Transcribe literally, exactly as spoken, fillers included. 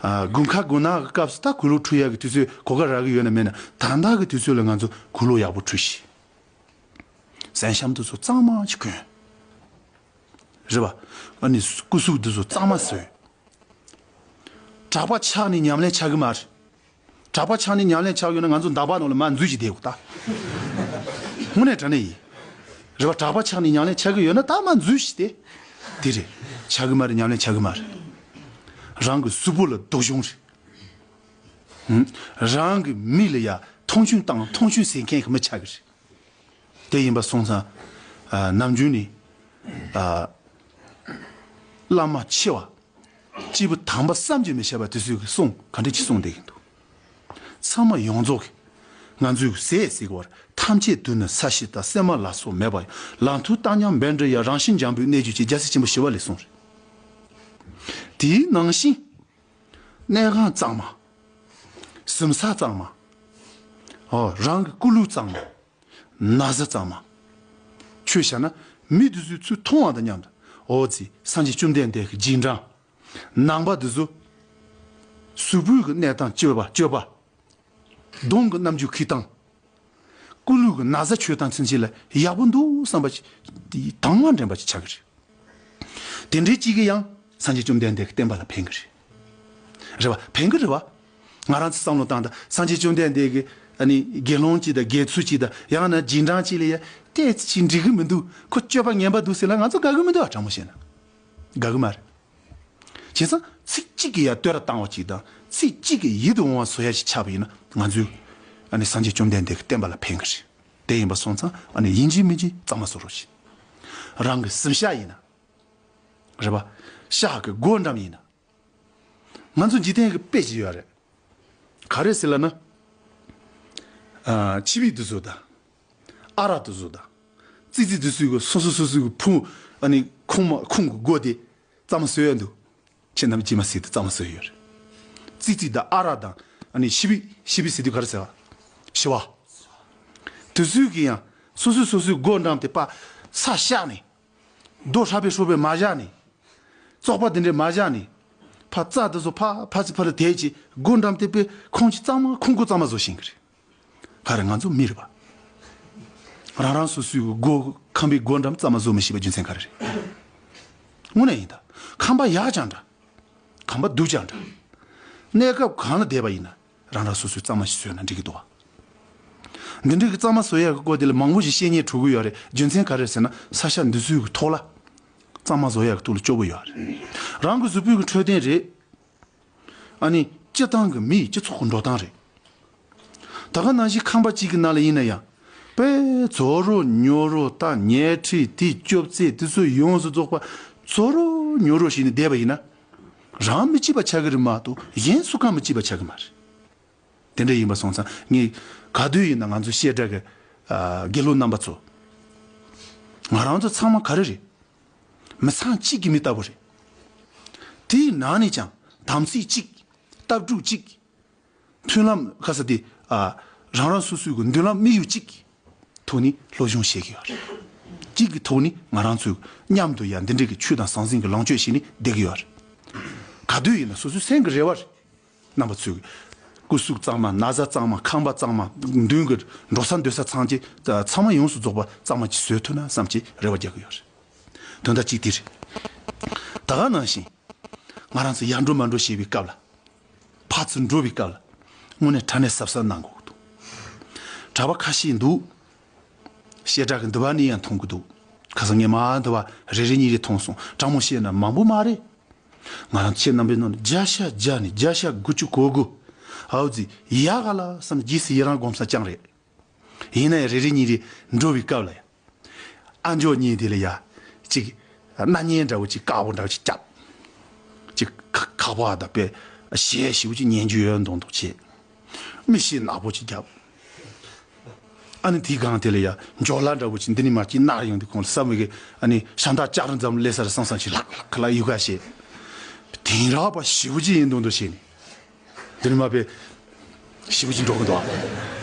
ཨ། དགུན་ཁ་དགུན་ནག་གི་སྐབས་སུ་ད་གོས་ལོག་འཁྲུ་ཡག་གི་དུས་ཚོད་གོ་སྐབས་རག་གི་ཡོད་ན་མེད་ན། ད་ལྟ་གི་དུས་ཚོད་ལ་ང་ཚོ་གོས་ལོག་ཡག་པོ་འཁྲུ་ཤིག། གཟན་ཤམ་དེ་ཚོ་གཙང་མ་ཅིག་གོན། རེད་པ། ཨ་ནི་སྐུ་གཟུགས་དེ་ཚོ་གཙང་མ་བཟོས། གྲྭ་པ་ཆགས་ནས་ཉམས་ལེན་ཆགས་གི་མ་རེད། གྲྭ་པ་ཆགས་ནས་ཉམས་ལེན་ཆགས་ཡོད་ན་ང་ཚོ་འདམ་བག་ནང་ལ་མར་འཛུལ་ཞིག་བསྡད་དགོས་ད། དངོས་གནས་དྲང་གནས་ཡིན། རེད་པ། གྲྭ་པ་ཆགས་ནས་ཉམས་ལེན་ཆགས་ཀྱི་ཡོད་ན་ད་མར་འཛུལ་ཞིག་བསྡད། དེ་རེད། ཆགས་ཀྱི་མ་རེད། ཉམས་ལེན་ཆགས་ཀྱི་མ་རེད། རང་གི་གཟུགས་པོ་ལ་སྡུག་སྦྱོང་རེད། ཧུམ། རང་གི་མི་ལ་ཡ་མཐོང་ཆུང་བཏང་མཐོང་ཆུང་བྱེད་མཁན་གྱི་མི་ཆགས་ཀྱི་རེད། དེ་ཡིན་པ་སོང་ཙང་། ཨ། ནམ་རྒྱུན་ནས། ཨ། བླ་མ་ཆེ་བ། སྐྱེས་བུ་དམ་པ་བསམ་གྱིས་མི་ཁྱབ་པ་དེ་ཚོས་གི་གསུང་ག་འདྲ་ཅིག་གསུང་བསྡད་ཀྱི་འདུག། ཚང་མ་ཡོངས་རྫོགས་ཀྱིས་ང་ཚོའི་ཟས་ཟེར་གི་བར་ཐམས་ཅད་དུས་ནི་ས་གཞི་དང་། སེམས་མ་ལ་སོགས་མེད་པ་ཡང་། ལག་མཐིལ་བཏབ་སྙོམས་འབེན་འདྲ་ཡང་། རང་བཞིན་འཇམ་པོའི་གནས་གྱུར་ཅིག། རྒྱལ་སྲས་ཆེན་པོ་ཞི་བ་ལྷས་གསུངས་རེད། དེའི་ནང་བཞིན་གནས་ཁང་གཙང་མ། གཟིམ་ས་གཙང་མ། ཨོ། རང་གི་སྐུ་ལུས་གཙང་མ། ན་བཟའ་གཙང་མ། ཆོས་བྱ་ན་མི་དེ་ཚོས་ཚུར་མཐོང་བ་དང་མཉམ་དུ། འོ་ཙི། སངས་རྒྱས་བཅོམ་ལྡན་འདས་ཀྱི་རྗེས་འབྲང་། ནང་པ་དེ་ཚོ་གཟུགས་པོའི་གི་གནས་སྟངས་སྤྱོད་པ་སྤྱོད་པ། གདོང་གི་རྣམ་འགྱུར་འཁྱེར་སྟངས། སྐུ་ལུས་ཀྱི་ན་བཟའ་མཆོད་སྟངས་ཚུན་ཆད་ལ་ཡག་པོ་འདུག་བསམ་པ་ཅིག་དང་བ་འདྲེན་པ་ཅིག་ཆགས་ཀྱི་རེད། དེ་འདྲའི་གཅིག་གིས་ཡང་སངས་རྒྱས་བཅོམ་ལྡན་འདས་ཀྱི་བསྟན་པ་ལ་ཕན་གྱི་རེད། རེད་པ། ཕན་གྱི་རེད་པ། ང་རང་ཚོ་བསམ་བློ་བཏང་དང་། སངས་རྒྱས་བཅོམ་ལྡན་འདས་ཀྱི་ཨ་ནི་དགེ་སློང་གཅིག་དང་དགེ་ཚུལ་གཅིག་དང་། ཡང་ན་རྗེས་འབྲང་གཅིག་ལ་ཡ་ཏོག་ཙམ་ཅིག་འགྲིག་གི་མི་འདུག། ཁོ་སྤྱོད་པ་ངན་པ་འདུག་ཟེར་ན་ང་ཚོ་དགའ་གི་མི་འདུག་ཨ། དྲང་མོ་བཤད་ན་དགའ་གི་མ་རེད། བྱས་ཙང་ཚིག་གཅིག་གིས་ཡ་བསྟོད་ར་བཏང་བ་ཅིག་དང་། ཚིག་གཅིག་གིས་ཡིད་དུ་འོང་བ་བཟོ་ཡ་ཞིག་ཆགས་པ་ཡིན་ན། ང་ཚོས་ཨ་ནི་སངས་རྒྱས་བཅོམ་ལྡན་འདས་ཀྱི་བསྟན་པ་ལ་ཕན་གྱི་རེད། དེ་ཡིན་པ་སོང་ཙང་ཨ་ནི་ཡིན་གཅིག་མིན་གཅིག་གཙང་མ་བཟོ་རོགས་བྱེད། རང་གི་གཟིམ་ཤག་ཡིན་ན། རེད་པ། ཤག་གི་སྒོ་འགྲམ་ཡིན་ན། ང་ཚོ་འཇིག་རྟེན་གྱི་དཔེ་ཅིག་ཡོད་རེད། ག་རེ་ཟེར་ལབ་ན། ཨ། ཆི་བི་དེ་ཚོ་དང་། ཨ་རག་དེ་ཚོ་དང་། ཙི་ཙི་དེ་ཚོའི་གི་སོ་སོ་སོ་སོའི་གི་ཕུང་། ཨ་ནི་ཁུག་མ་ཁུང་གི་སྒོ་དེ་གཙང་མ་བཟོས་ཡོད་འདུག། ཁྱེད་རྣམས་ཅི་མ་ཟེར་དུས་གཙང་མ་བཟོས་ཡོད་རེད། ཙི་ཙི་དང་ཨ་རག་དང་། ཨ་ནི་ཆི་བི། ཆི་བི་ཟེར་དུས་ག་རེ་ཟེར་བ། ཞི་བ། དེ་ཚོའི་གི་ཡང་སོ་སོ་སོ་སོའི་སྒོ་འགྲམ་དེ་ཕར་ས་བཞག་ནས། རྡོ་ཧྲ་པའི་ཧྲོ་པའི་མ་བཞག་ནས། བཙོག་པ་དེ་འདྲའི་མ་བཞག་ནས། ཕར་རྩྭ་དེ་ཚོ་ཕར་ཕར་ཚུར་ཕར་ལ་དེད་ཅིག། སྒོ་འགྲམ་དེ་དཔེ་ཁང་ཁྱི་གཙང་མ་ཁུང་སྒོ་གཙང་མ་བཟོ་ཤེས་ཀྱི་རེད། ག་རེ། ང་ཚོ་མི་རེད་པ། རང་རང་སོ་སོའི་སྒོ། ཁང་པའི་སྒོ་འགྲམ་གཙང་མ་བཟོ་མི་ཤེས་པའི་རྒྱུ་མཚན་ག་རེ་རེད། དངོས་གནས་ཡིན་ད། ཁང་པ་ཡག་ཀྱང་འདྲ། ཁང་པ་སྡུག་ཀྱང་འདྲ། གནས་སྐབས་གང་ལ་བསྡད་པ་ཡིན་ན་རང་རང་སོ་སོའི་གཙང་མ་ཞིག་བཟོས་ན་འགྲིག་གི་འདུག་བ། འདི་འདྲའི་གི་གཙང་མ་བཟོ་ཡག་གི་སྐོར་དེ་ལ་མང་པོ་ཞིག་བཤད་སྙིང་བྲོ་གི་ཡོད་རེད། རྒྱུ་མཚན་ག་རེ་རེད་ཟེར་ན། ས་ཆ་འདི་ཚོའི་གི་ཐོག་ལ་གཙང་མ་བཟོ་ཡག་གི་ཐོག་ལ་སྐྱོ་པོ་ཡོད་རེད། རང་གི་གཟུགས་པོའི་གི་འཕྲོད་བསྟེན་རེད། ཨ་ནི་སྤྱི་བཏང་གི་མིའི་སྤྱི་ཚོགས་ཀྱི་འགྲོ་སྟངས་རེད། ད་ག་ནང་བཞིན་ཁང་པ་གཅིག་གི་ནང་ལ་ཡིན་ན་ཡང་། དཔེ་རྫོགས་རོགས་ཉོ་རོགས་ད་ཉལ་ཁྲི་དེ་སྐྱོབ་རྩེ་དེ་ཚོ་ཡོངས་སུ་རྫོགས་པ་རྫོགས་རོགས་ཉོ་རོགས་བྱས་ནས་བསྡད་པ་ཡིན་ན། རང་མི་སྐྱིད་པ་ཆགས་ཀྱི་རེད་མ་གཏོགས་གཞན་སུ་གང་མི་སྐྱིད་པ་ཆགས་ཀྱི་མ་རེད། དེ་འདྲ་ཡིན་པ་སོང་ཙང་ངས་ག་དུས་ཡིན་ན་ང་ཚོ་བཤད་གྲྭ་གི། ཨ། དགེ་སློབ་རྣམ་པ་ཚོ། ང་རང་ཚོ་ཚང་མ་ག་རེ་རེད། མི་ཚང་གཅིག་གི་མི་ལྟ་བུ་རེད། དེའི་ནང་ནས་ཀྱང་དམ་ཚིག་གཅིག། ལྟ་གྲུབ་གཅིག། མཐུན་ལམ་ག་ས་དེ། ཨ། རང་རང་སོ་སོའི་གི་མདུན་ལམ་དམིགས་ཡུལ་གཅིག་གི་ཐོག་ནས་སློབ་སྦྱོང་བྱེད་ཀྱི་ཡོད་རེད། གཅིག་གི་ཐོག་ནས་ང་རང་ཚོས་མཉམ་དུ་ཡང་འདི་འདྲའི་གི་ཆོས་དང་ཟང་ཟིང་གི་ལངས་སྤྱོད་བྱས་ནས་བསྡད་ཀྱི་ཡོད་རེད། ག་དུས་ཡིན་ན་སོ་སོའི་སེམས་ཀྱི་རེ་བ་རེད། རྣམ་པ་ཚོས་སྐུ་གཟུགས་གཙང་མ། ན་བཟའ་གཙང་མ། ཁང་པ་གཙང་མ། མདུན་གྱི་འགྲོ་ས་སྡོད་ས་ཚང་གི་ཚང་མ་ཡོངས་སུ་རྫོགས་པ་གཙང་མ་ཅིག་བཟོས་ཐུབ་ན་བསམ་གྱི་རེ་བ་རྒྱག་གི་ཡོད་རེད། དོན་དག་གཅིག་དེ་རེད། ད་ག་ནང་བཞིན་ང་རང་ཚོ་ཡར་འགྲོ་མར་འགྲོ་བྱེད་པའི་སྐབས་ལ། ཕར་ཚུར་འགྲོ་བའི་སྐབས་ལ་དངོས་གནས་དྲང་གནས་གཟབ་གཟབ་གནང་དགོས་ཀྱི་འདུག། གྲྭ་པ་ཁ་ཤས་འདུག། བཤད་གྲྭ་གི་འདི་པ་ནས་ཡང་མཐོང་གི་འདུག། ཁ་སང་ངས་མར་འདི་པ་རེ་རེ་གཉིས་རེ་མཐོང་སོང་། དྲང་མོ་བཤད་ན་མང་པོ་མ་རེད། ང་རང་ཁྱེད་རྣམ་པའི་ནང་ནས་བརྒྱ་ཆ་བརྒྱ་ནས་བརྒྱ་ཆ་དགུ་བཅུ་གོ་དགུ། ཨའུ་ཙི། ཡག་ག་ལ་བསམ་རྗེས་སུ་ཡི་རང་སྒོམ་ས་རྐྱང་རེད། ཡིན་ན་ཡང་རེ་རེ་གཉིས་རེ་འགྲོ་བའི་སྐབས་ལ་ཡ། ཨ་མཆོག་གཉིས་དེ་ལ་ཡ། ཅིག། སྣ་བརྙན་འདྲ་བོ་ཅིག་དཀར་པོ་འདྲ་བོ་ཅིག་བརྒྱབ། ཅིག་ཁ་ཁ་པར་དང་དཔེ་གཞས་ཞེ་པོ་ཅིག་ཉན་རྒྱུ་ཡོད་མདོག་མདོག་བྱས། མིག་ཤེལ་ནག་པོ་ཅིག་བརྒྱབ། ཨ་ནི་དེའི་སྒང་དེ་ལ་ཡ་འཇོ་ལ་འདྲ་བོ་ཅིག་འདི་ནས་མར་ཅིག་ནར་ཡོང་དུས་ཁོང་ལ་བསམ་བློ་གི། ཨ་ནི་ཤ་འདག་ལྕགས་རི་འཛམ་ལ་སླེབས་ས་རེད་བསམ་བསམ་ཅིག་ལྷག་ལྷག་ལ་གཡུག་ག་བྱས། དེང་རབས་པ་ཞེ་པོ་ཅིག་ཡིན་མདོག་མདོག་བྱས་ནས། འདི་ནས་མར་དཔེ་ཞེ་པོ་ཅིག་འགྲོ་གི་འདུག་ཨ།